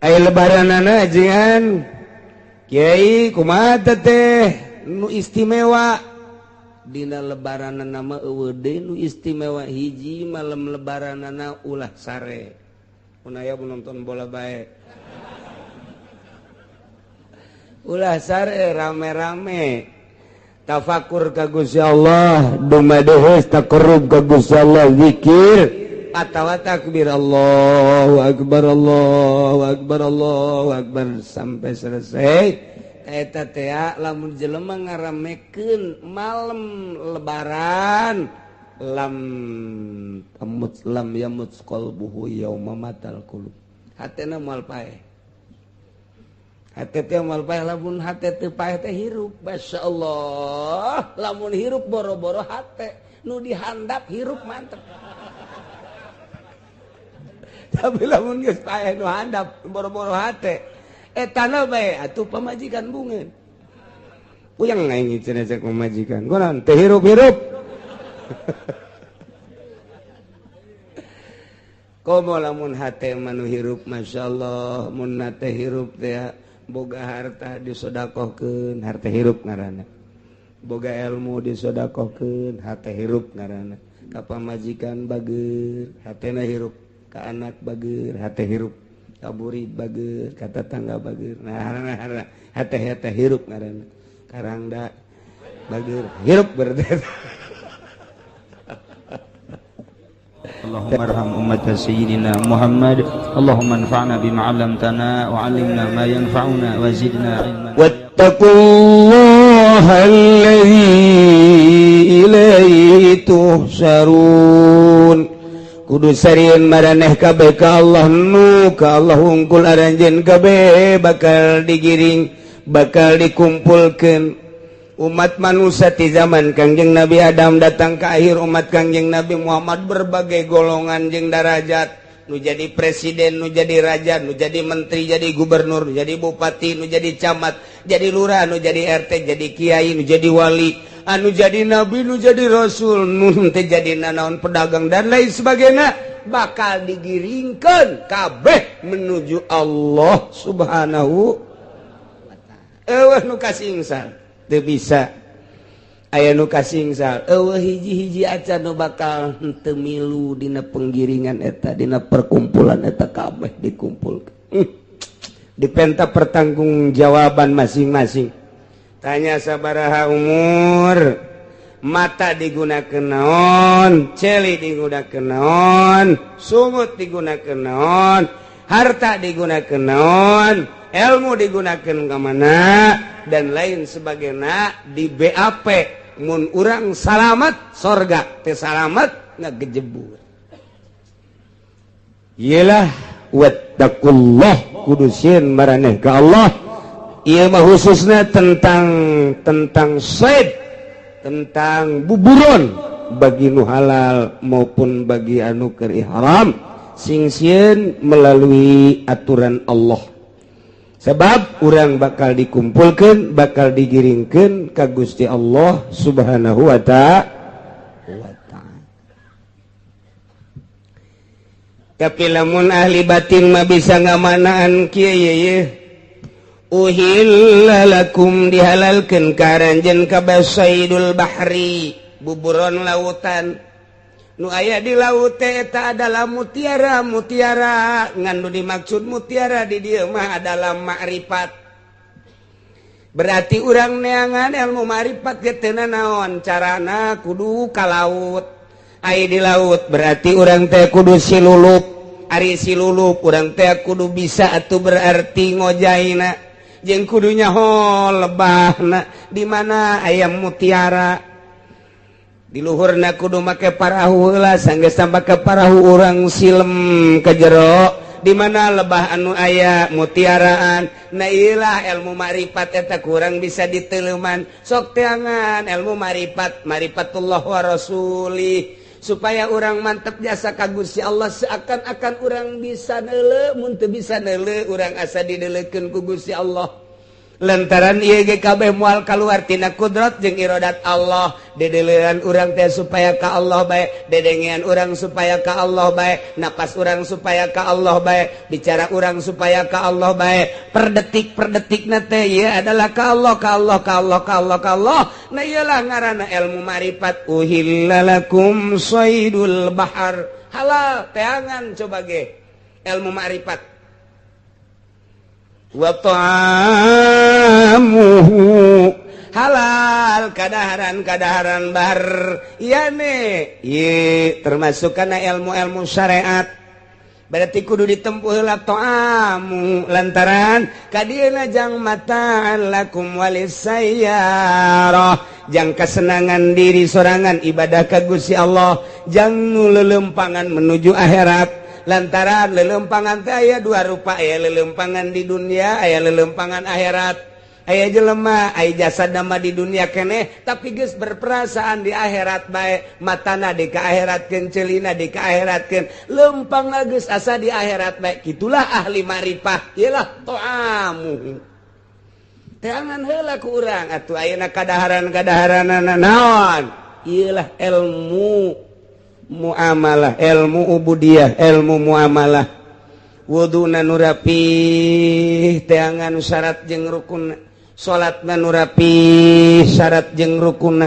Aya lebaranana ajengan Kiai kumaha teh nu istimewa dina lebaranana mah eueuh deui nu istimewa hiji malam lebaranana ulah sare. Mun aya nonton bola bae. Ulah sare rame-rame tafakur ka Gusti Allah, dumadehes taqarrub ka Gusti Allah, zikir atawa takbir Allahu akbar Allahu akbar Allahu akbar sampai selesai. Eta teh lamun jelema ngaramekeun malam lebaran lam tamut lam yamut qalbuhu yauma matal qulub, hatena moal paeh, hate teh moal paeh. Lamun hate teu paeh teh hirup, masyaallah. Lamun hirup boro-boro hate nu dihandap hirup mantep. Tapi lamun geus paeh nu handap boro-boro hate etana bae atuh pamajikan bungeun. Puyeng aing cenah cek pamajikan. Kunaon teh hirup-hirup. Komo lamun hate mah nu hirup masyaallah, mun hate hirup teh boga harta disodakohkeun, harta hirup ngaranna. Boga ilmu disodakohkeun, hate hirup ngaranna. Ka pamajikan bager, hatena hirup. Ka anak bager, hate hirup. Ka murid bager, ka tetangga bager. Nah, hate-hate hirup ngaranna. Karangda bager, hirup berarti. Allahumma arham ummat sayyidina Muhammad. Allahumma anfa'na bima 'allamtana wa 'allimna ma yanfa'una wa zidna ilman. Wattaqullaha alladzi ilaihi tuhsyarun. Kudu sarieun maraneh kabeh ka Allah nu ka Allah hungkul aranjeun kabeh bakal digiring, bakal dikumpulkeun. Umat manusia di zaman Kangjeng Nabi Adam datang ke akhir umat Kangjeng Nabi Muhammad berbagai golongan jeung darajat, nu jadi presiden, nu jadi raja, nu jadi menteri, jadi gubernur, nu jadi bupati, nu jadi camat, jadi lurah, nu jadi RT, jadi kiai, nu jadi wali, anu jadi nabi, nu jadi rasul, nu teu jadi nanaon pedagang dan lain sebagainya, bakal digiringkeun kabeh menuju Allah Subhanahu wa ta'ala. Eueuh nu kasingsan teu bisa, aya nu kasingsal eueuh hiji-hiji acan nu bakal henteu milu dina penggiringan eta, dina perkumpulan eta kabeh dikumpulkeun. Dipenta pertanggungjawaban masing-masing. Tanya sabaraha umur, mata digunakeun naon, celi digunakeun naon, sungut digunakeun naon, harta digunakeun naon, ilmu digunakeun ka mana dan lain sebagainya. Di BAP mun urang salamat sorga, teu salamat ngagejebur. Iyalah wattaqullah, kudu sieun maraneh ka Allah. Ieu mah khususna tentang said, tentang buburon bagi nu halal maupun bagi anu keur ihram, sing sieun melalui aturan Allah. Sebab urang bakal dikumpulkan, bakal digiringkan ka Gusti Allah Subhanahu wa ta'ala. Tapi lamun ahli batin mah bisa ngamanaan kieu ye. Uhilla lakum dihalalkeun ka aranjeun kabeh saidul bahri, buburon lautan. Nu aya di laut teh eta adalah mutiara, mutiara ngan nu dimaksud mutiara di dieu mah adalah makrifat. Berarti urang neangan ilmu makrifat ge teu naon carana kudu ka laut. Ai di laut berarti urang teh kudu silulup. Ari silulup urang teh kudu bisa atuh berarti ngojaina jeung kudu nyaho lebahna di mana aya mutiara. Di luhurna kudu make parahu heula, sanggeus make parahu urang silem ke jero di mana lebah anu aya mutiaraan. Nah ilah ilmu makrifat eta kurang bisa diteleuman. Sok teangan ilmu makrifat, marifatullah wa rasuli, supaya urang mantep jasa ka Gusti Allah. Seakan-akan urang bisa neuleu, mun teu bisa neuleu urang asa dideuleukeun ku Gusti Allah. Lantaran ieu ge kabeh moal kaluar tina kudrat jeung iradat Allah. Dedelean urang teh supaya ka Allah bae, dedengean urang supaya ka Allah bae, napas urang supaya ka Allah bae, bicara urang supaya ka Allah bae. Per detik per detikna teh ieu adalah ka Allah, ka Allah, ka Allah, ka Allah, ka Allah. Nah ieulah ngaranna ilmu ma'rifat. Uhilla lakum saydul bahar, halal teangan coba ge ilmu ma'rifat. Wa ta'amuhu halal kadaharan-kadaharan bar iya nih, ye termasuk karena ilmu-ilmu syariat. Berarti kudu ditempuh heula ta'amu lantaran kadieuna jang mata'an lakum walisayyarah, jang kesenangan diri sorangan ibadah ka Gusti Allah, jang nu lelempangan menuju akhirat. Lantaran lelempangan teh aya dua rupa, aya lelempangan di dunia, aya lelempangan akhirat. Aya jelema aya jasad nama di dunia keneh tapi geus berperasaan di akhirat bae, matana di ka akhiratkeun, ceulina di ka akhiratkeun, lempang geus asa di akhirat bae. Kitulah ahli ma'rifah, ieulah ta'amu. Teangan heula ku urang atuh ayeuna kadaharan-kadaharanana naon? Ieulah ilmu muamalah, ilmu ubudiyah, ilmu muamalah. Wuduna nu rapih teangan syarat jeung rukun, salatna nu rapih syarat jeung rukunna,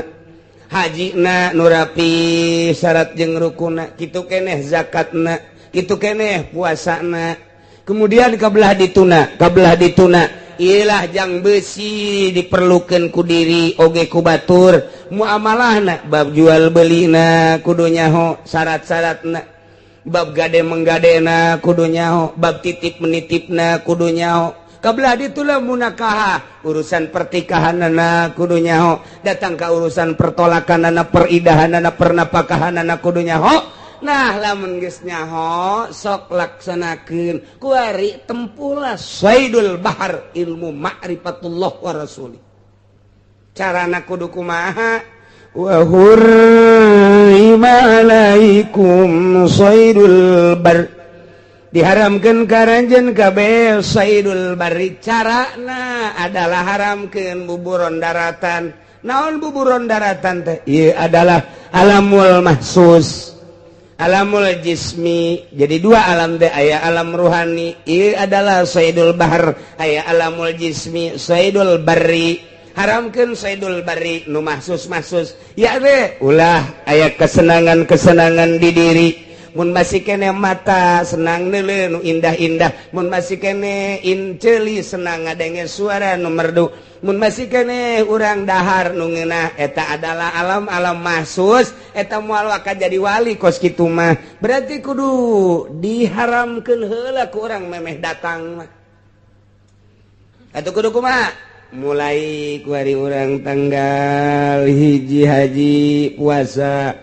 hajina nu rapih syarat jeung rukunna, kitu keneh zakatna, kitu keneh puasana. Kemudian kabelah dituna, kabelah dituna ilah jang besi diperlukan ku diri oge ku batur. Muamalahna bab jual belina kudu nyaho syarat-syaratna, bab gade menggadena kudu nyaho, bab titip menitipna kudu nyaho. Kabelah ditulah munakaha, urusan pertikahanana kudu nyaho, datang ke urusan pertolakanana, peridahanana, pernapakahanana kudu nyaho. Nah lamun geus nyaho sok laksanakeun kuari tempulah saidul bahar ilmu ma'rifatullah wa rasuli. Carana kudu kumaha? Wa hurrima alaikum saidul bar, diharamkeun ka aranjeun kabeh saidul barri. Carana adalah haramkeun buburon daratan. Naon buburon daratan teh? Ieu adalah alamul mahsus, alamul jismi. Jadi dua alam teh, aya alam ruhani ieu adalah saidul bahar, aya alamul jismi saidul barri. Haramkeun saidul barri nu mahsus-mahsus ya teh ulah aya kesenangan-kesenangan di diri. Mun masih kene mata senang neuleuh nu indah-indah, mun masih kene inceuli senang ngadenge suara nu merdu, mun masih kene urang dahar nu ngeunah, eta adalah alam-alam mahsus. Eta moal waka jadi wali kos kitu mah. Berarti kudu diharamkeun heula ku urang memeh datang mah. Atuh kudu kumaha? Mulai ku hari urang tanggal 1 haji puasa,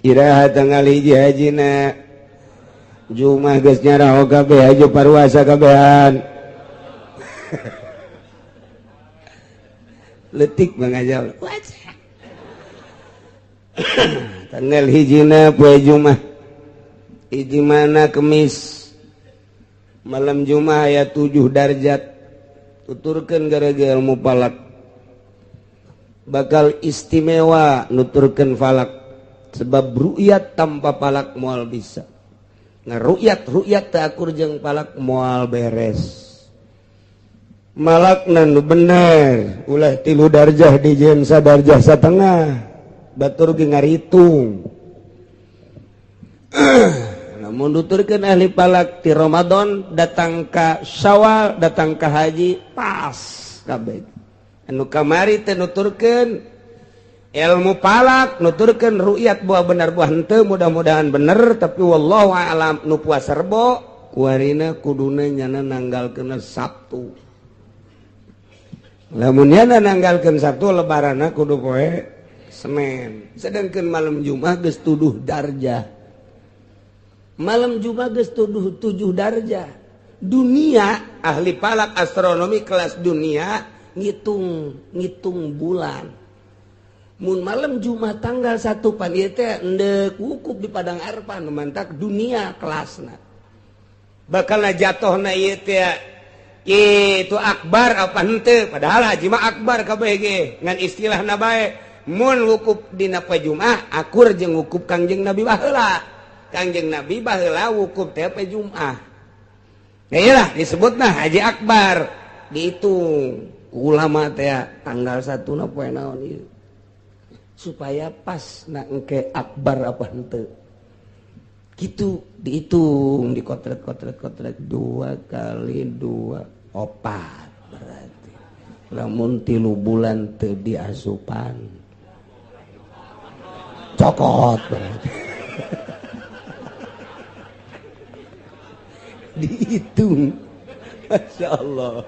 iraha tanggal 1 hajina Jumat geus nyaraho kabeh haji paruasa kabehan. Letik mangajal tanggal 1 poe Jumat, hiji mana Kemis, malam Jumat aya 7 darjat. Tuturkeun gara-gara ilmu falak bakal istimewa nuturkeun falak, sebab ru'yat tanpa falak moal bisa. Nah ru'yat ru'yat teu akur jeung falak moal beres. Malakna nu bener ulah 3 darjah dijieun sadarjah satengah, batur ge ngaritung. Namun nuturkeun ahli falak ti Ramadan datang ka Syawal datang ka haji pas kabeh. Anu kamari teh nuturkeun ilmu falak, nuturkeun ru'yat buah bener buah henteu, mudah-mudahan bener tapi wallahu a'lam. Nu puasa Rebo kuarina kuduna nyana nanggalkeun Sabtu. Lamun nyana nanggalkeun Sabtu lebaranna kudu poe Senin. Sedangkan malam Jumat geus tuduh darjah. Malam Jumat geus tuduh 7 darjah. Dunia ahli falak astronomi kelas dunia ngitung bulan. Mun malam Jumat tanggal 1 pan ieu teh endek wukuf di Padang Arfah nu mantak dunia kelasna. Bakalna jatuhna ieu teh Itu akbar apa henteu? Padahal haji mah akbar kabeh ge ngan istilahna bae. Mun wukuf dina poe Jumat akur jeung wukuf Kangjeng Nabi baheula. Kangjeng Nabi baheula wukuf teh poe Jumat. Nah iyalah disebutna haji akbar. Dihitung ulama teh tanggal 1 na poe naon ieu. Supaya pas na engke akbar apa henteu. Gitu dihitung dikotret-kotret-kotret 2 kali 2 4 berarti. Lamun 3 bulan teu diasupan cokot berarti. Dihitung. Masya Allah.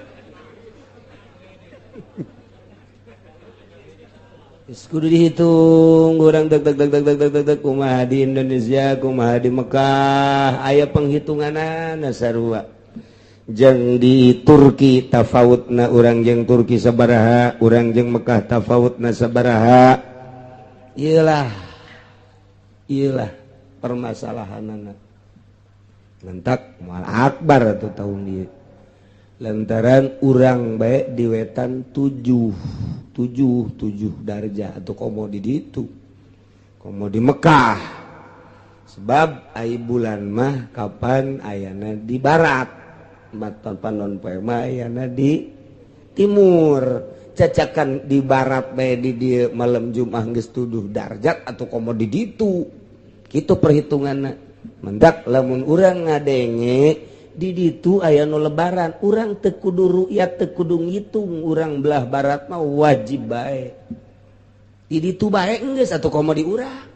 Kudu dihitung urang deg deg deg deg deg deg deg kumaha di Indonesia kumaha di Mekah aya penghitunganana sarua. Jeung di Turki tafawutna urang jeung Turki sabaraha, urang jeung Mekah tafawutna sabaraha. Iyalah. Iyalah permasalahanana. Lentak moal akbar atuh tahun ieu. Lantaran urang bae di wetan 7 darjah atau komo di ditu komo di Mekah sebab ai bulan mah kapan ayana di barat maton panon poe mah ayana di timur cacakan di barat bae di dieu malam Jumat geus 7 darjat atau komo di ditu kitu perhitunganna mendak lamun urang ngadenge di ditu aya nu lebaran urang teu kudu ru'yat teu kudu ngitung urang belah barat mah wajib bae di ditu bae geus atuh komo di urang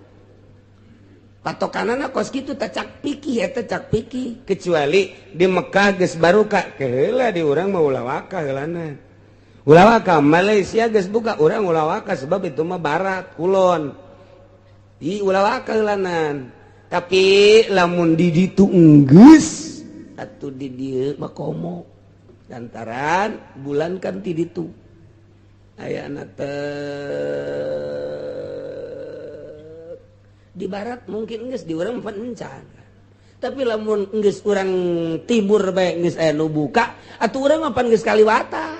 patokanana kos kitu teh cak pikih eta cak pikih kecuali di Mekah geus baruka keheula di urang mah ulah waka heulana ulah waka Malaysia geus buka urang ulah waka sebab itu mah barat kulon di ulah waka heulanan tapi lamun di ditu geus atau di dieu mah komo lantaran bulan kan ti ditu ayana teh di barat mungkin geus di urang pan encan tapi lamun geus urang timur bae geus aya nu buka atuh urang mah pan geus kaliwatan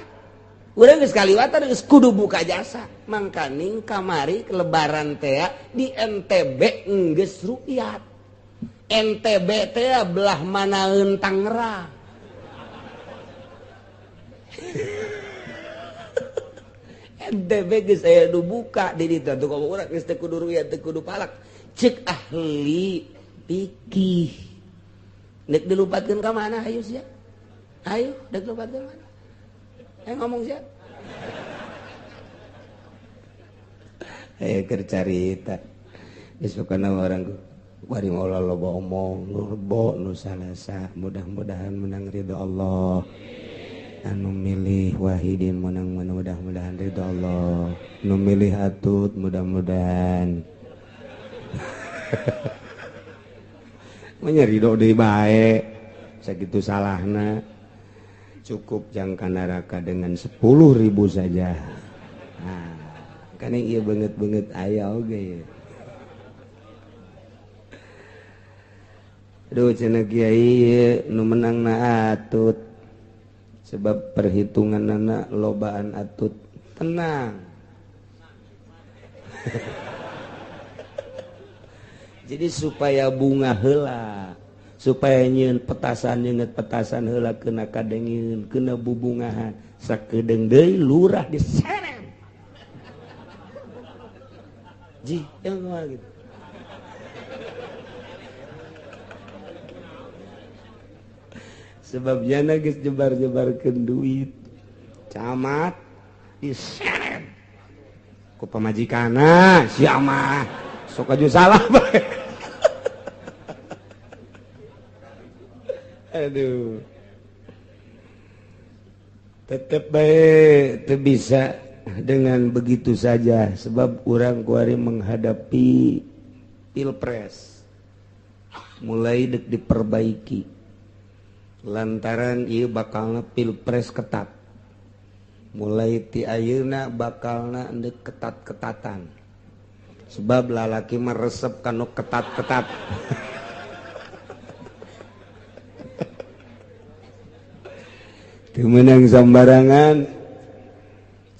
urang geus kaliwatan geus kudu buka jasa mangkaning kamari lebaran teh di NTB geus rukyat NTB teh belah manaeun Tangerang. NTB geus aya nu buka di ditu atuh komo urang geus teu kudu ruya teu kudu palak cek ahli fikih. Nek dilupatkeun ka mana hayu sia? Hayu dek dilupatkeun mana? Ayo ngomong sia. Ayo keur carita. Geus pokona urang bari ngolah loba omong nurbo nu salasa mudah-mudahan menang ridho Allah anu milih Wahidin menang mudah-mudahan ridho Allah nu milih Atut mudah-mudahan menya ridho deui bae sakitu salahna cukup jangka neraka dengan 10.000 saja. Nah kan ieu beungeut-beungeut aya oge. Aduh cenah kiai nu menangna Atut sebab perhitunganana lobaan Atut tenang. Jadi supaya bunga heula supaya nyieun petasan nyeungeut petasan heula kena kadengieun kena bubungahan sakedeung deui lurah diseret ji yang gitu. Sebab jana geus jebar-jebarkeun duit camat diseret ku pamajikanna sia mah sok aju salah bae. Aduh tetep bae teu bisa dengan begitu saja sebab urang kuari menghadapi pilpres mulai dek diperbaiki lantaran ieu bakalna pilpres ketat mulai ti ayeuna bakalna endek ketat-ketatan sebab lalaki mah resep kanu ketat-ketat. Teu meunang sambarangan.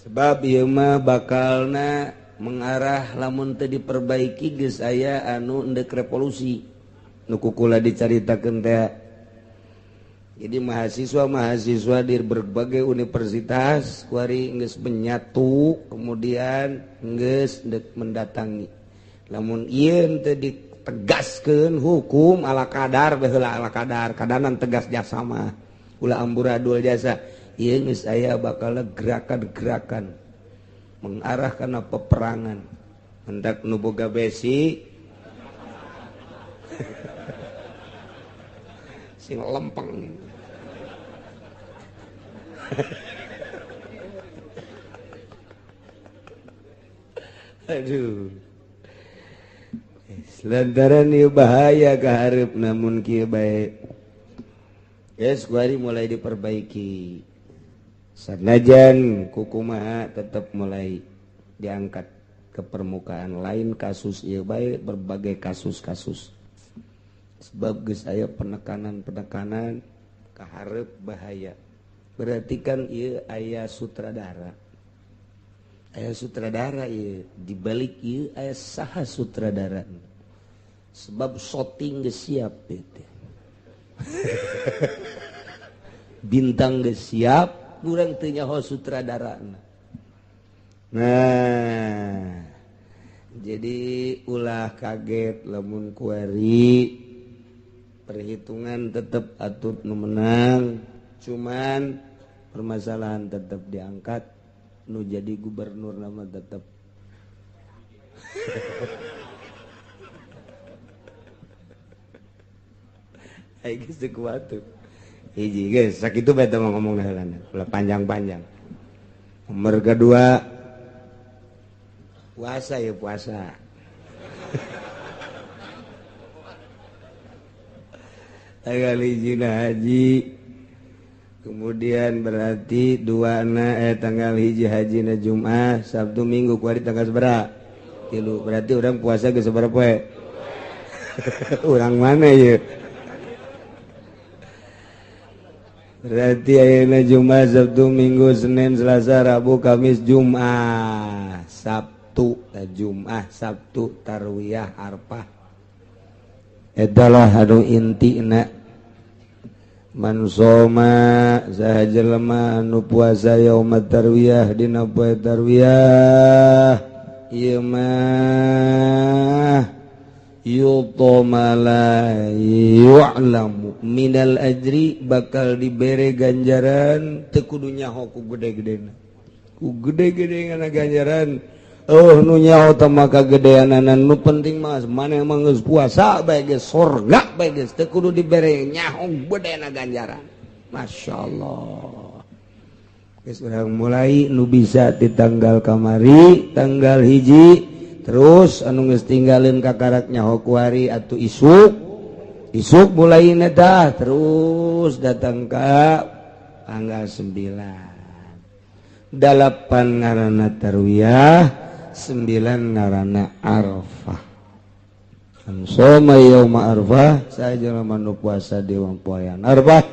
Sebab ieu mah bakalna mengarah lamun teu diperbaiki geus aya anu endek revolusi. Nu kukula dicaritakeun teh. Jadi mahasiswa-mahasiswa di berbagai universitas kuari geus menyatu kemudian geus endek mendatangi. Lamun ieu teu ditegaskeun hukum ala kadar baheula ala kadar kadanan tegas jasa mah ulah amburadul jasa. Ieu geus aya bakal gerakan-gerakan mengarah kana peperangan. Hendak nu boga besi sing lempeng. Aduh. Lantaran ieu bahaya kaharep namun kieu bae. Geus kuari mulai diperbaiki. Sanajan kukumaha tetap mulai diangkat ke permukaan, lain kasus ieu bae berbagai kasus-kasus. Sebab geus aya penekanan-penekanan kaharep bahaya. Berarti kan ieu aya sutradara. Aya sutradara ieu, di balik ieu aya saha sutradara. Sebab shooting geus siap ieu teh. Bintang geus siap, urang teu nyaho sutradarana. Nah, jadi ulah kaget lamun kuari perhitungan tetap atut nu menang, cuman permasalahan tetap diangkat, nu jadi gubernur nama tetap. Ayo geus teu kuat tuh. Hiji geus sakitu bae teh ngomong heulana, ulah panjang-panjang. Nomor kedua puasa ya puasa. Tanggal hiji haji, kemudian berarti dua na tanggal hiji haji na Jumat, Sabtu Minggu kuari tanggal sabaraha? 3. Berarti orang puasa geus sabaraha poe? Urang mana ieu? Berarti ayeuna Jumat, Sabtu, Minggu, Senin, Selasa, Rabu, Kamis, Jumat, Sabtu, Jumat, Sabtu, Tarwiyah, Arfah. Adalah anu intina. Man soma saha jelema anu puasa yauma tarwiyah dina poe tarwiyah ieu mah yutoma la yu'lamu minal ajri bakal dibere ganjaran teu kudu nyaho ku gede-gedena ku gede-gedena ganjaran. Oh nu nyaho teh maka gedeanana nu penting mah maneh mah geus puasa bae geus sorga bae geus teu kudu dibere nyaho gedena ganjaran. Masyaallah. Geus urang mulai nu bisa di tanggal kamari tanggal hiji terus anu geus tinggalin kakarak nyaho kuari atuh isuk isuk mulai tah terus datang ka tanggal 9 8 ngaranna tarwiyah 9 ngaranna Arafah. Soma yauma Arafah sajalma nu puasa di poean Arafah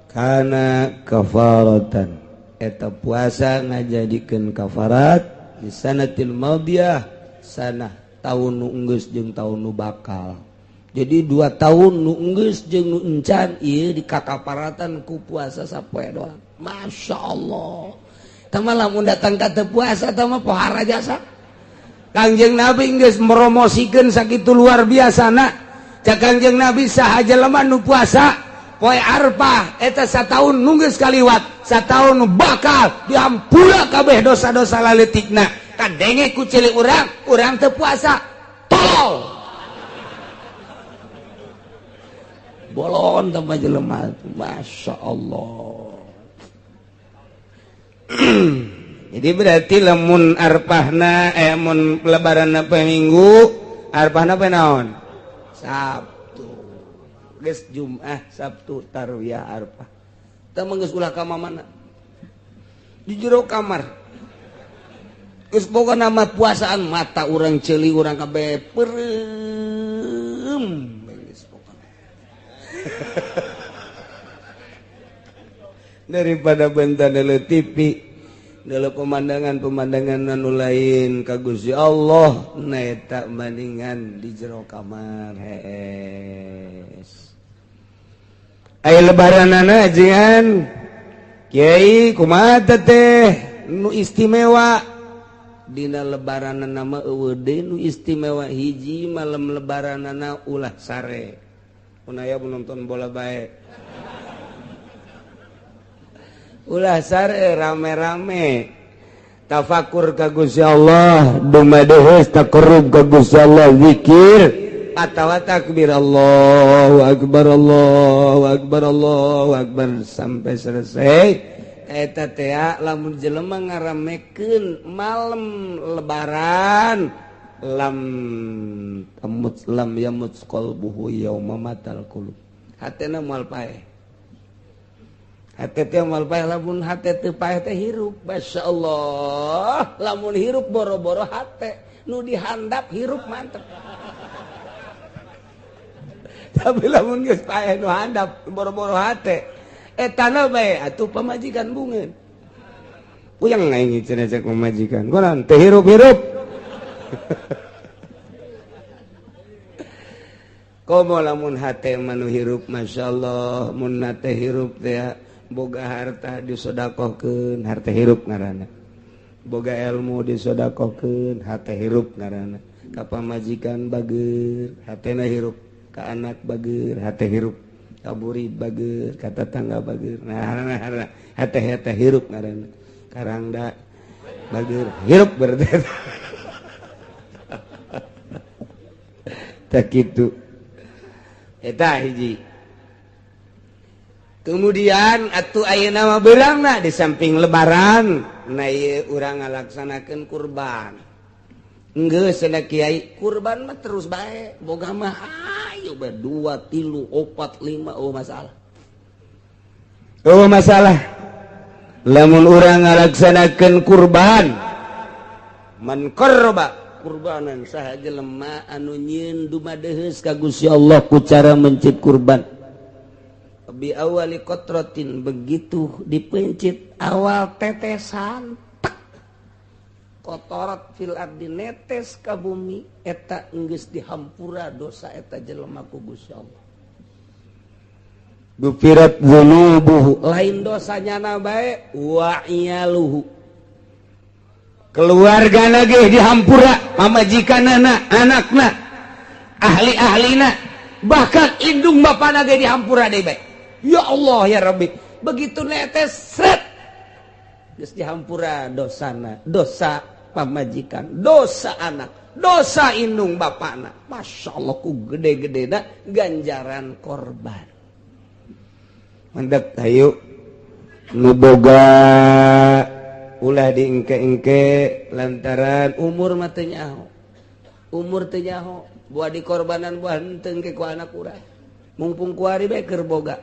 kana kafaratan eta puasa ngajadikeun kafarat di sanatil madiyah sanah tahun nu enggeus jeung tahun nu bakal. Jadi 2 tahun nu enggeus jeung nu encan ieu dikakaparatan ku puasa sapoe doang. Masya Allah. Tama lamun datang ka teu puasa tama pohara jasa. Kangjeng Nabi geus meromosikeun sakitu luar biasana. Cak Kangjeng Nabi saha jelema nu puasa poe Arfah eta sataun nu geus kaliwat, sataun nu bakal dihampura kabeh dosa-dosa laletikna. Kadenge ku cilik urang, urang teu puasa. Tolol. Bolon tambah jelema. Masya Allah. Jadi berarti lamun arpahna mun lebaran poe Minggu, arpahna poe naon? Sabtu. Geus Jumat, Sabtu, Tarwiyah, Arfah. Teu mah geus ulah ka mana? Di jero kamar. Geus boga nama puasaan mata urang ceuli urang kabeh peureum. Geus pokona. Daripada benta deuleu TV, deuleu pemandangan-pemandangan anu lain ka Gusti Allah, na eta bandingan di jero kamar hees. Aya lebaranana jian Kiai, kumaha teh nu istimewa dina lebaran? Nama euweuh nu istimewa. Hiji, malam lebaranana ulah sare. Mun aya nonton bola bae, ulah sare, rame-rame tafakur ka Gusti Allah, dumadeheus taqarrub ka Gusti Allah, zikir atawa takbir, Allahu akbar, Allahu akbar, Allahu akbar sampai selesai. Eta teh lamun jelema ngaramekeun malam lebaran, lam tamut lam yamut qalbuhu yauma matal qulub, hatena moal paeh. Hate teh moal paeh. Lamun hate teu paeh teh hirup, masyaallah. Lamun hirup, boro-boro hate nu dihandap hirup, mantep. Tapi lamun geus paeh nu handap, boro-boro hate, etana bae atuh pamajikan bungeun, puyeng aing cenah. Cek pamajikan, "Kunaon teh hirup-hirup?" Komo lamun hate manu hirup, masyaallah. Mun hate hirup teh, boga harta disodakohkeun, harta hirup ngaranna. Boga ilmu disodakohkeun, hate hirup ngaranna. Ka pamajikan bager, hatena hirup. Ka anak bager, hate hirup. Ka burid bager, ka tetangga bager. Nah, hate hate hirup ngaranna. Karangda bager, hirup berarti tak gitu. Eta hiji. Kemudian atuh ayeuna mah beurangna di samping lebaran, nah, ieu urang ngalaksanakeun kurban. Geus cenah kiai, kurban mah terus bae, boga mah ayo bae dua, tilu, opat, lima, oh masalah. Oh masalah. Lamun urang ngalaksanakeun kurban, man qarraba kurbanan, saha jelema anu nyieun dumadeheus ka Gusti Allah ku cara mencit kurban, bi awali qatratin, begitu dipencit awal tetesan tek, qatarat fil ardi, netes ka bumi, eta enggeus dihampura dosa eta jelema ku Gusti Allah. Gufirat dzunubuhu, lain dosanya na bae, wa iyaluhu, keluarga lagi dihampura, pamajikanana, anakna, ahli-ahlina, bahkan indung bapana ge dihampura deui bae. Ya Allah ya Rabbi, begitu netes sret geus dihampura dosana, dosa pamajikan, dosa anak, dosa indung bapana. Masya Allah, ku gede-gede ganjaran korban. Mendak ayo nu boga ulah diengke-engke, lantaran umur mah teu nyaho, umur teu nyaho. Buah dikorbanan, buah henteu ke ku anak urang. Mumpung kuari bae keur boga.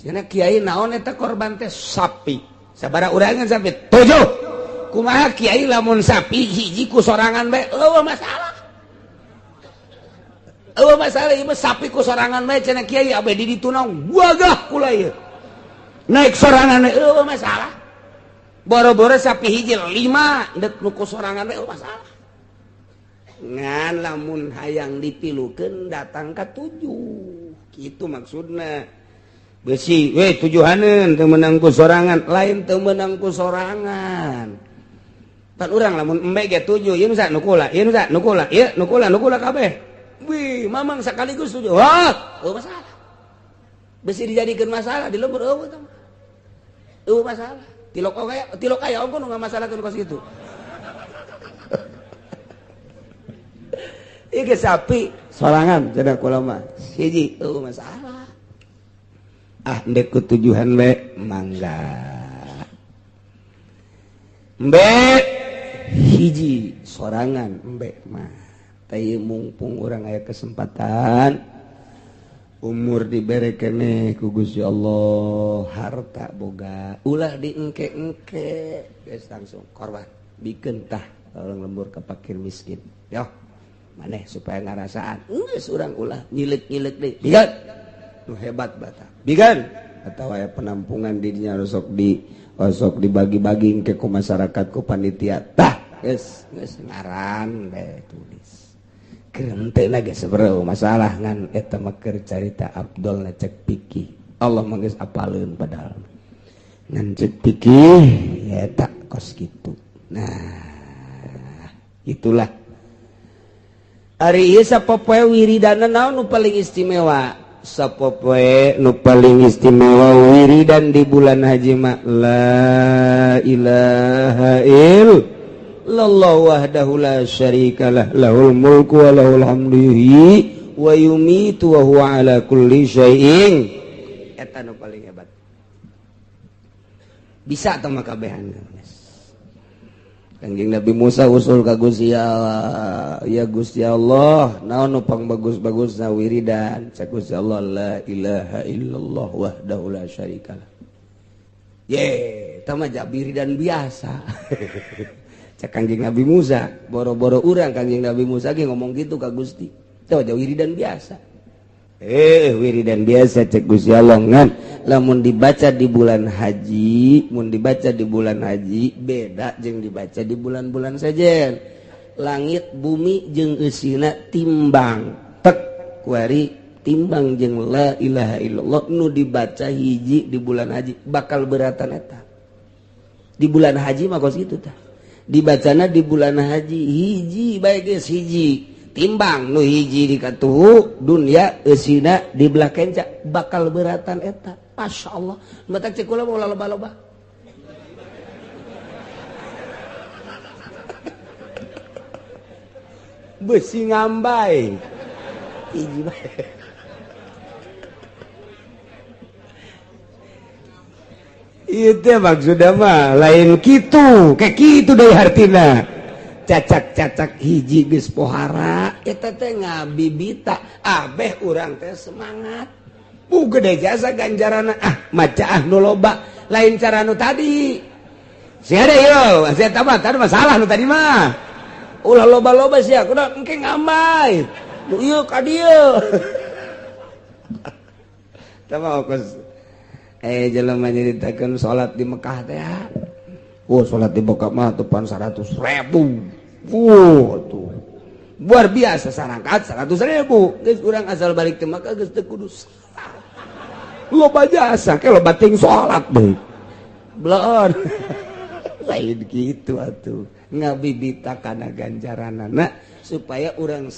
Cenah kiai, naon eta korban teh? Sapi. Sabaraha urangan sapi? Tujuh. Kumaha kiai lamun sapi hiji ku sorangan bae? Euweuh masalah, euweuh masalah. Ieu sapi ku sorangan bae cenah kiai, abe di ditu naon wagah kula ieu naik sorangan, euweuh masalah. Boro-boro sapi hiji, lima dek nu ku sorangan bae euweuh masalah. Ngan lamun hayang dipilukeun, datang ka tujuh kitu maksudna. Besi we tujuhaneun teu meunang ku sorangan, lain teu meunang ku sorangan. Pan urang lamun embe ge tujuh, ieu nu nu kula, ieu nu nu kula, ieu nu kula, nu kula kabeh. Wih, mamang sekaligus tujuh. Wah, oh masalah. Besi dijadikeun masalah di lembur, euweuh tah. Euweuh masalah. Tilok kaya, tilok kaya ongko nu ngamasalahkeun kos kitu. Ieu sapi sorangan cenah kula mah. Hiji euweuh masalah. Ah, ndek tujuhan we mangga. Embe hiji sorangan embe mah. Tapi mumpung urang aya kesempatan, umur dibere keneh ku Gusti Allah, harta boga, ulah diengke-engke, geus langsung korban, bikeun tah orang lembur ke fakir miskin. Yo maneh supaya ngarasaan geus urang ulah nyilek-nyilek deui, bigan nu hebat bata, bigan. atau aya penampungan didinya sok di osok dibagi-bagi ke ku masyarakat ku panitia. Tah, geus geus ngaran bae tulis. Keur teu geus sebereu masalah ngan eta mah keur carita Abdul cek pikih. Allah mah geus apaleun padahal. Ngan cek pikih ya eta kos kitu. Nah, itulah. Ari ieu sapopoe wiridana naon nu paling istimewa? Sapopoe nu paling istimewa wiridan di bulan haji mah la ilaha illallah wahdahu la syarikalah lahul mulku wa lahul hamdu yuhyi wa yumitu wa huwa ala kulli syai'in. Eta nu paling hebat. Bisa teh mah kabehan. Kanjeng Nabi Musa usul ka Gusti Allah, ya Gusti Allah, naon nu pang bagus-bagusna wiridan? Cek Gusti Allah, la ilaha illallah wahdahu la syarikalah. Ye, eta mah wiridan biasa. Cek Kanjeng Nabi Musa, boro-boro urang Kanjeng Nabi Musa ge ngomong gitu ka Gusti. Teh wiridan biasa. Wiridan biasa cek Gusti Allah ngan lamun dibaca di bulan haji, mun dibaca di bulan haji beda jeung dibaca di bulan-bulan sejen. Langit bumi jeung eusina timbang tek kuari timbang jeung la ilaha illallah nu dibaca hiji di bulan haji bakal beratan eta. Di bulan haji mah kos kitu tah. Dibacana di bulan haji hiji bae geus hiji. Timbang nu hiji di katuhu dunia eusina di belah kenca bakal beratan eta. Masya Allah, matak cek kula mau loba-loba. Besi ngambai hiji bae. Ieu teh maksudna mah lain kitu, kayak kitu deui hartina. Cacak-cacak hiji geus pohara eta teh ngabibita abeh urang teh semangat. Bu gede jasa ganjarana ah maca ah nu loba lain cara nu tadi. Sia deui yo, sia tah mah tadi masalah nu tadi mah. Ulah loba-loba sia kudu engke ngambai. Nu ieu ka dieu. Tah mah kos jelema nyaritakeun salat di Mekah teh. Oh, salat di Mekah mah tepan 100.000. Tuh. Luar biasa sarangkat 100.000. Geus urang asal balik ke Mekah geus teu kudu salat. Loba jasa ke loba ting salat deui. Bleon. Lain kitu atuh. Ngabibita kana ganjaranana supaya urang